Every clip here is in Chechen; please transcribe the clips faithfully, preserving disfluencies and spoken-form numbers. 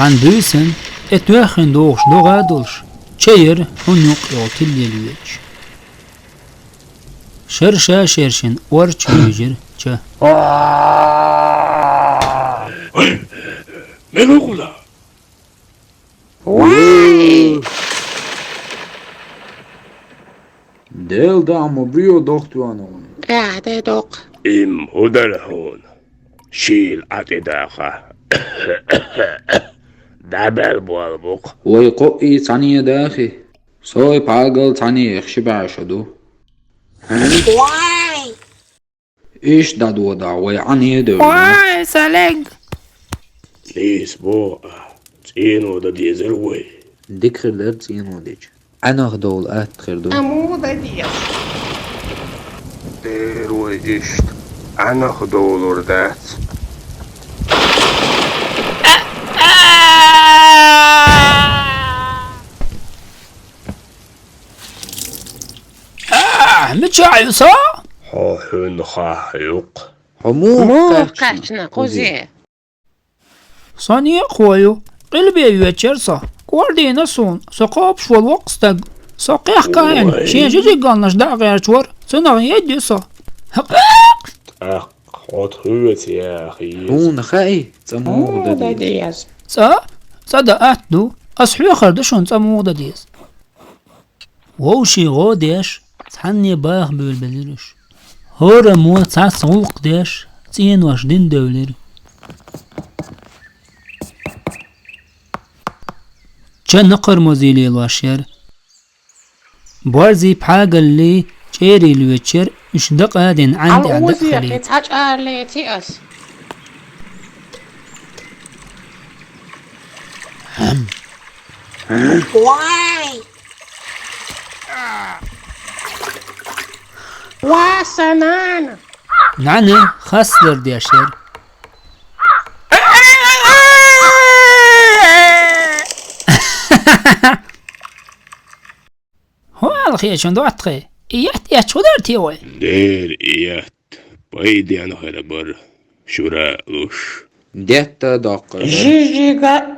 Цхьан буьйсанна тӀе тоьххина догӀуш догӀа а долуш, ча яра хьун юккъе йолу тилла лелоьцуш. Шар ша шершина орча вуьйжира ча. Ой, мила ву хӀуна? Вай! Дела даа ма буьйо дохтоьна вайн. Ӏа де доккха. Им хӀун дара хьуна? Шийла Ӏа тӀе даха. ДӀабаьлла болу бу-кх. Вай кхоъий цхьаьна дахи? Сой Пхьагал цхьаьна ши бӀе шо ду. Вай! Иштта дӀадодахь вай Ӏане а девлла. Вай, сан лег! Нийса боху ахь, цӀено дан дезара вай. Дика хир дара цӀено дича. Ӏаьнах довла атта хир ду. Амма дан деза. Дера вай иштта Ӏаьнах довлур дац. А, мичахь ю со? Хьо хьуьнхахь ю-кх. Хьо муха кхаьчна, кхузий? Со некъахо ю. Къилбе йоьдуш яра со. КӀордийна суна, со кхобуш волу воккха стаг. Со кхехкаийна, шен жижиг галнаш даа гӀерташ вара. Цунах едда ю со. ТӀаккха хьо тхоьца яха еза. Хьуна хаьий, цӀа муха дан деза? ЦӀа? ЦӀа дан атта ду. Ас хьоьхур ду шуна цӀа муха дан деза. Вовшийн гӀо деш, цхьанне баха буьйлабелира уьш. ХӀораммо цхьацца гӀуллакх деш, цӀенош дина девлира. Ча накхармозий лелош яра. Борзий Пхьагаллий чӀерий лоьцуш яра, уьш дакъа а дина Ӏаьнда тӀехь дакъа хилийта. Цхьа чӀара леций ас? Вай! Ва, сан нана! Нана хаслар деш яра. ХӀун аьлла хеташ ду тхе? И етт эцча хӀун дара те вай? Дера и етт пайденна хир бара, шура а луш. Детта доккхур дара. Жижига.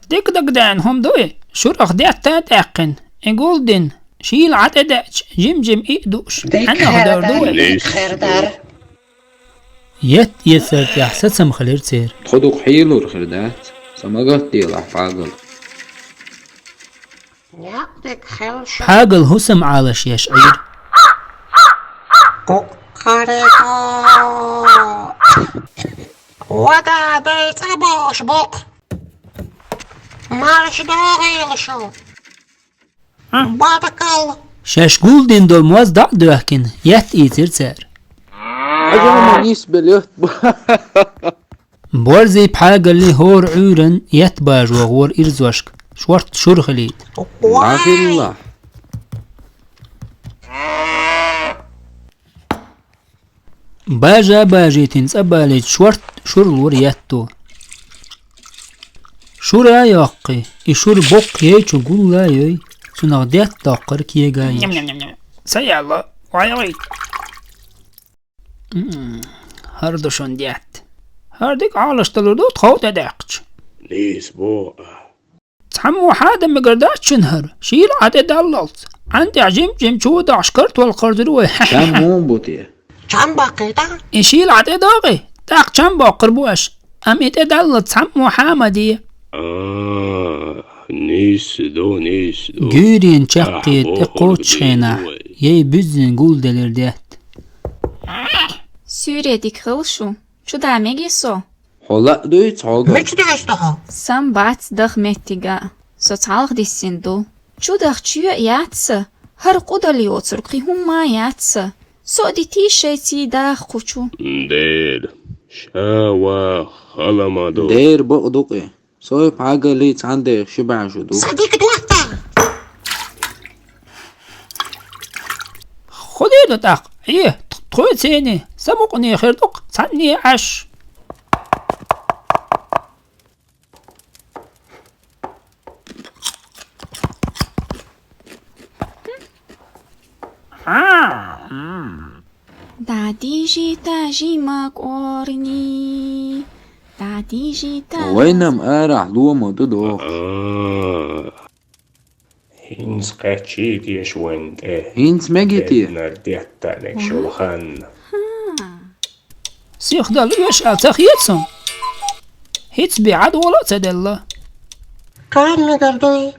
Дика дагадаьнна хӀума дуй, шурах детта а тӀаьккхина, и гулдина, шийла Ӏа тӀе деача, жим-жим и а дууш, Ӏаьнах дер ду вай. Дика хир дара. Етт эцар тӀехь сацам хилира церан. Тхо дукха хьийзор хир дац, сан магат делахь, Пхьагал. Некъ дика хила шу. Пхьагал хӀусам Ӏалаш еш Ӏийра. Куккарика. Вада дай цӀа бохуш бу-кх. Марша догӀийла шу. Баркалла. Шаьш гулдина долу моз дӀа а доьхкина, етт ийцира цара. Хьажа ма нисбелла етт бу. Борзий Пхьагаллий хӀора Ӏуьйранна етт бажо гӀора ирзошка, шортта шура хилийта. ДӀахилла. Бажа а бажийтина цӀа балийта шортта шура лора етто. Шура а йоккхий, и шура боккха яйчу гулла а йой, цунах детта доккхура кега а еш. Ням-ням-ням-ням. Са яьлла, вай-вай. М-м, хӀара ду шуна детта. ХӀара дика Ӏалашдалур ду тхов тӀедаьккхича. Нийса боху ахь. Цхьаммо хьада мегар дац шуна хӀара, шийла Ӏа тӀе даллалц. Ӏаьнда тӀехь жим-жим чу дахьаш картол кхарзур вай. Чам муха бу те? Чам баккхий тӀаккха? И шийла Ӏа тӀе догӀий, тӀаккха чам боккхур бу аша. Амма и тӀе даллалц цхьаммо хьа ма де. А, нийса ду, нийса ду. Гуьйренан чаккхе тӀе кхоччу хенахь, яй буьззина гулделира детта. Суьйре дика хила шу, чу да мегий со? Хьо лаа дуй цхьогал? Мича деш ду хьо? Сан бац даха меттиг а, со цхьалха диссина ду. Чу дахча йоьа яц сан, хӀара къудал йоцург кхин хӀумма а яц сан. Со а дитий шайций даха кху чу. Дера, ша ваха хала ма ду. Дера бакъ ду-кх и. Сой Пхьагаллий цхьаьна деха ши бӀе шу ду. Са дика дохка! ХӀун дийр ду тӀаккха? Э, тхоьцений, сан мукъане хир ду-кх, цхьанне Ӏаш. ДӀадижи, дажи макъорни, дӀа Дижитал. Вайнам арахь лома ду дохуш. А. ХӀинца кхаьччий теша вайн тӀе? ХӀинца мегий те? Беднара детта мегаш йолу хан. Сихдала оьшу а ца хета суна. ХӀинца бен Ӏадвала а ца делла. Кхана мегар дуй?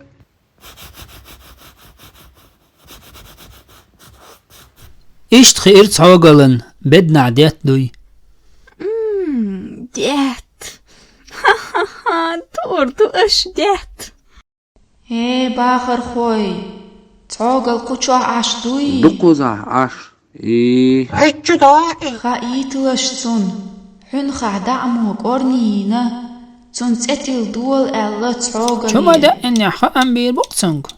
Иштта хиира цхьогаллан беднахь детта дуй. М, детта. Ха-ха-ха, дуур ду аша детта. Э, бахархой, цхьогал кху чохь Ӏаш дуй? Дукхузахь Ӏаш. И. Хьаьччу даьӀи. Хаийталаш цунна, хьуьнхахь даӀамо кӀорни йина, цунна цӀе тилла дола аьлла цхьогал. Чу ма даьӀинехь хаам бийр бу-кх цуьнга.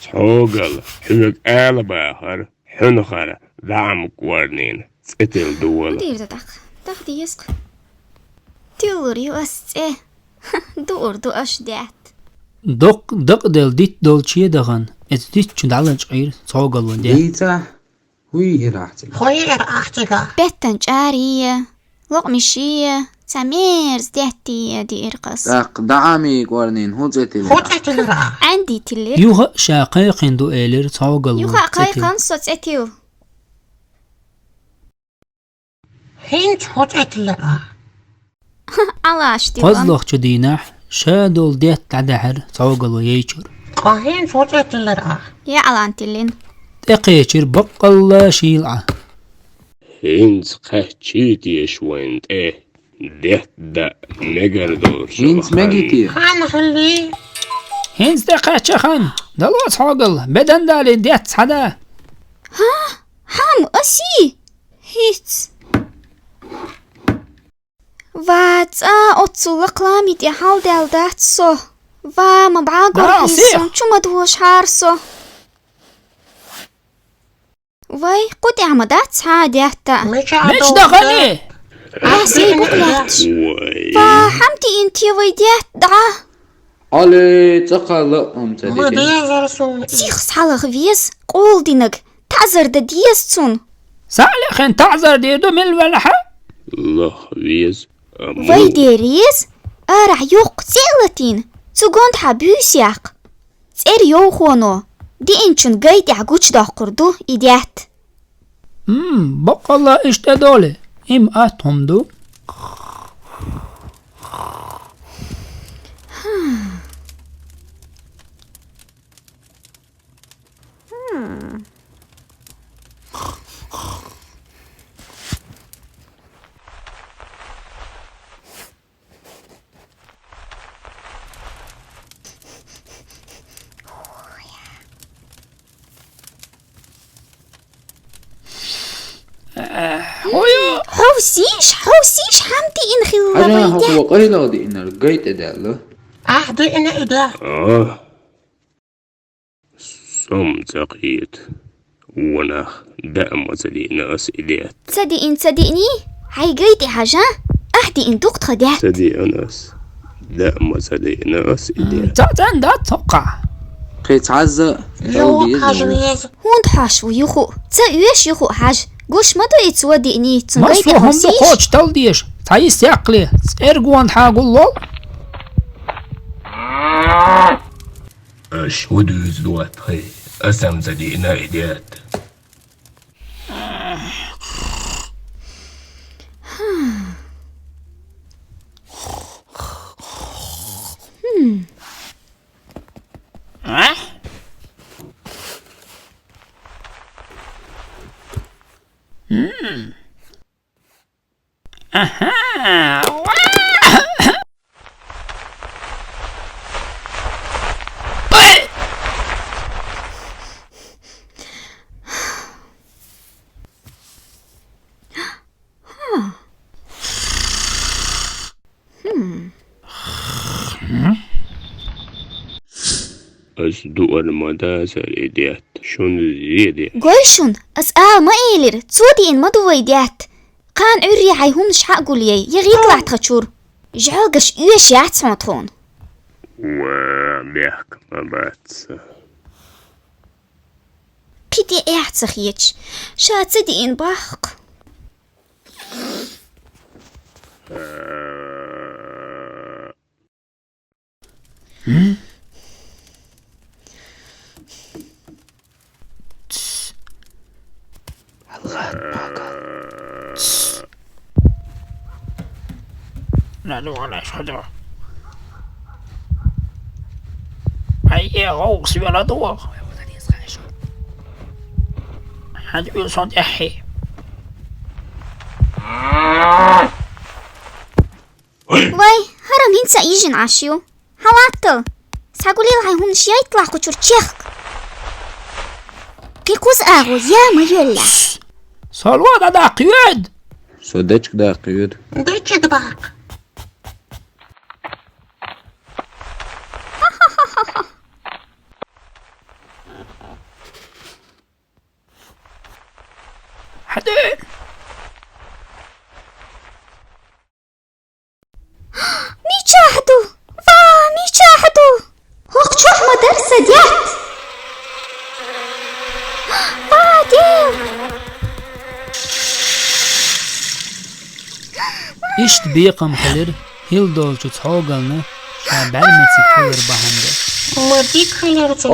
Цхьогал, хьоьга ала бахара, хьуьнхара даӀам кӀорнина цӀе тилла дола. Дийр дан тӀаккха. ТӀаккха деза-кх. Тиллур ю ас цӀе. Дуур ду аша детта. Доккха дакъаделла дитт долчу дахана, эцу диттачу дӀалачкъийра цхьогалло де. Дийцахь, хӀун йиира ахь цигахь? ХӀун йиира ахь цигахь? Беттан чӀарий, локъмаший, цхьа мерза деттий диира-кх ас. ТӀаккха даӀамий кӀорнина хӀун цӀе тиллира? ХӀун цӀе тиллира? Ӏаьндий тиллира. Юха а ша кхайкхина ду, элира цхьогалло. Юха а кхайкхина со цӀе тилла. ХӀинца хӀун цӀе тиллира? Ӏалаш тилла. КхозлагӀчу дийнахь ша долу детта дӀадаьхьира цхьогалло яйчуьра. Ткъа хӀинца хӀун цӀе тиллира? Я Ӏалан тиллина. ТӀекхечира баккъалла шийла Ӏа. ХӀинца кхаьччий теша вайн тӀе? Детта дан мегар долуш. ХӀинца мегий те? Хан хилли. ХӀинца тӀекхаьчча хан. Дало цхьогалла, бедан далий детта схьада. Хьан? Хьан, асий? ХӀинца. Ва, цӀа оццул лакхламий тӀе хьалдаьлла дац со. Ва, ма бӀагор хьийза сон, чу ма дожахьара со. Вай, кху тӀехь ма дац хьан а детта? Мича дахана? Ас ей бу лаьтташ. Вай. Ва, хьан тиъна те вай детта дӀа? Али, цӀа кхалла а ма ца дитина. Сих схьалаха веза, къола динарг, таӀзар дан деза цунна. Схьа а лехна таӀзар дийр ду мила велахь а? Лаха веза, амма. Вай дерриг а арахь йоккха цӀе а латийна, цу гондахьа буьйса яккха. ЦӀера йовхоно диъначун гай тӀехь гучудоккхур ду и детта. М, баккъалла иштта долу, и ма атта хӀума ду. Хьовсийша, хьовсийша, хьан диъна хилла вай де? Хьажа, хьо къайлаха диънарг гай тӀе даьлла. Ахь диъна и де? А. Со-м ца кхета. Ванах, даа ма ца диъна ас и детта. Ца диъна, ца диъний? Хьайн гай тӀе хьажа, ахь диъна ду-кх тхан детта. Ца диъна ас. Даа ма ца диъна ас и детта. Ца цӀена дац хӀокхахь. Кхин цхьазза а тал деза. ХӀунда хьош ву юха а? Ца оьшу юха а хьажа. Гуш ма ду и цо диъний, цуьнан гай тӀе хьовсийша. Массо а хӀума ду кхочушдала дезаш. Цхьа йист яккхале, цӀера гондахьа гуллол. Аша хӀун дуьйцу, доттагӀий? Аса-м ца диъна и детта. Аха! Ас дуар ма дацара и детта, шуна зеде. Гой шуна, ас ала ма элира, цо диъна ма ду вай детта. Кхана Ӏуьйрре хьайн хӀуманаш хьа а гулъяй, я гӀитлахь тхан чуьра. ЖӀалгаш оьшуш яц хьуна тхуна. Ва, бехк ма бац сан. Кхин тӀе эхь ца хеташ, ша ца диъна боху-кх. لا، لا، ولا شو هذا؟ هيا، غوص، يلا، دور. هذا يوصل دحي. Вай, гьарам гьинца ийижин ашив. Гьалатта. Са гулил гьай гьунши яйтлахъу чурчехк. Къекъуз агъу, я майолла. Салват ада къиюд. Содачк да къиюд. Дачид бакъ. Гьади. Мичахьду? Ва, мичахьду? Гьукъ чухъ мадарса дят. Ва, дев. Ишт бекъам хилир, гьил долчу цхьогална ша бӀармеци хилар багьанде. Ма бик хилар цо.